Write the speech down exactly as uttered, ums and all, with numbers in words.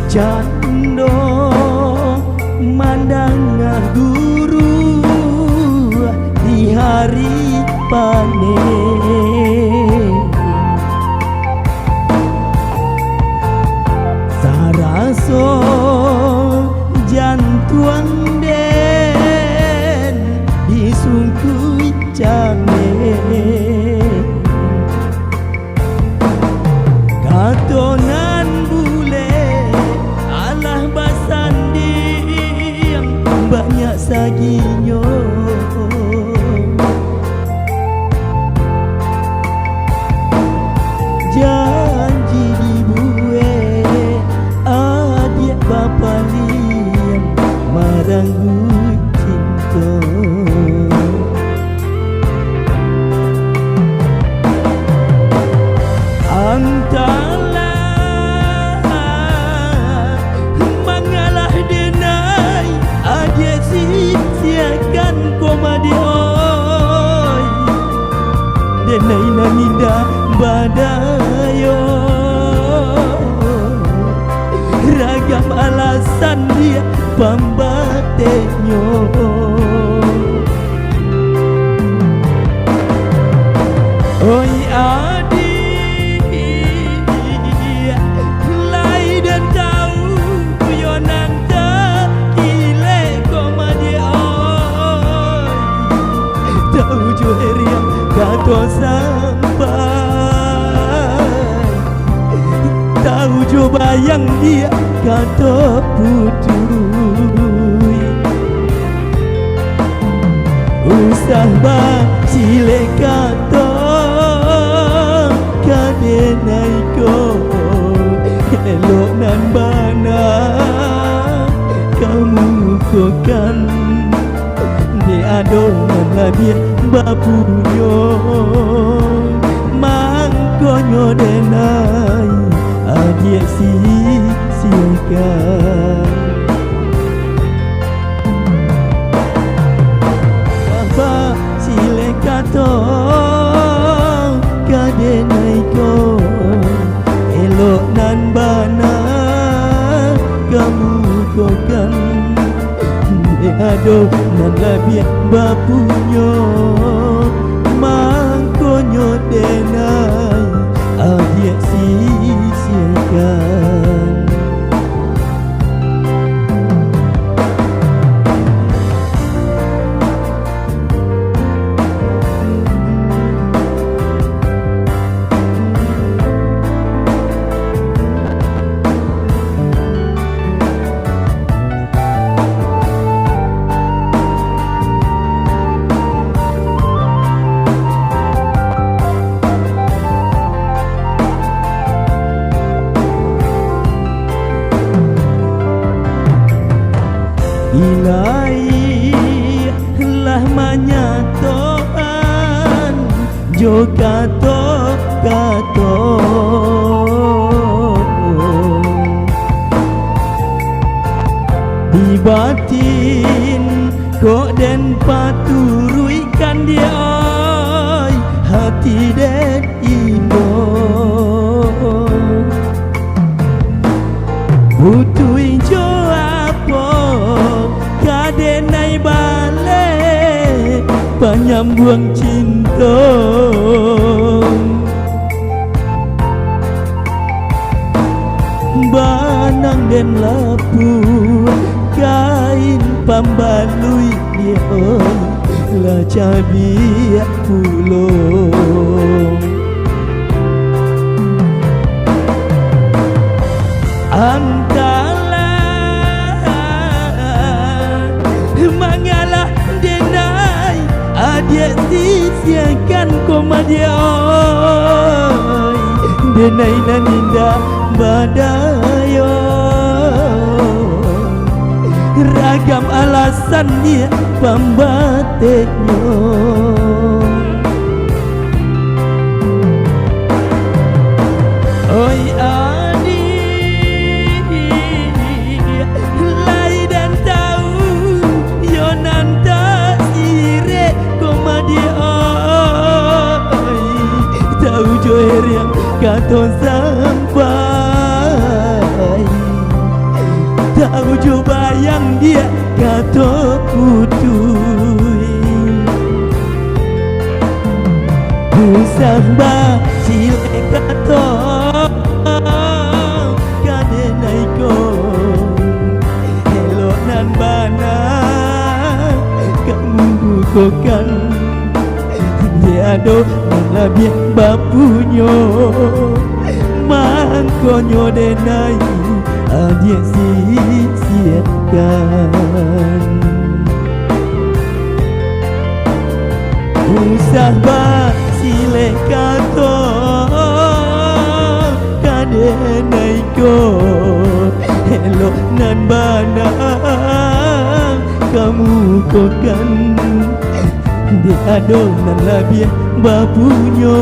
Cando mandanga guruah di hari paneh. Saraso jantuang den disungkui cameh. Kato nan bulek alah basandiang banyak saginyo. Janji dibuek adiak bapaliang maranggu cinto. Antahlah mangalah denai, adiak sisiakan ko madiak oi. Denai nan indak badayo. Ragam alasan diak pambateknyo. Oi adiak, lai den tau yo nan takilek ko madiak oi. Tau jo eriang kato sampai, tau jo bayang diak kato putuih. Usah bacilek kato ka denai ko, elok nan bana kamukokan. Dek ado nan labiah bapunyo, mangkonyo denai adiak sisiakan. Bacilek kato ka denai ko, elok nan bana kamukokan. Dek ado nan labiah bapunyo, mangkonyo denai adiak sisiakan. Ilahi lah manyatoan jo kato-kato. Di batin kok den paturuikan diak oi, hati den imbau. Butuih jo apo ka denai baleh panyambuang cinto. Banang den lapuah kain pambaluik diak oi, lah cabiak pulo. Antahlah mangalah denai adiak sisiakan ko madiak oi, denai nan indak badayo. Ragam alasan diak pambateknyo. Oi adiak, lai den tau yo nan tasirek ko madiak oi, tau jo eriang kato sampai. Tahu jo bayang diak kato putuih. Usah basilek kato ka denai ko. Elok nan bana kamu bukokan. Dek ado nan labiah bapunyo, mangkonyo denai adiak sisiakan. Usah basilek kato ka denai ko, elok nan bana kamu kokan. Dek ado nan labiah bapunyo,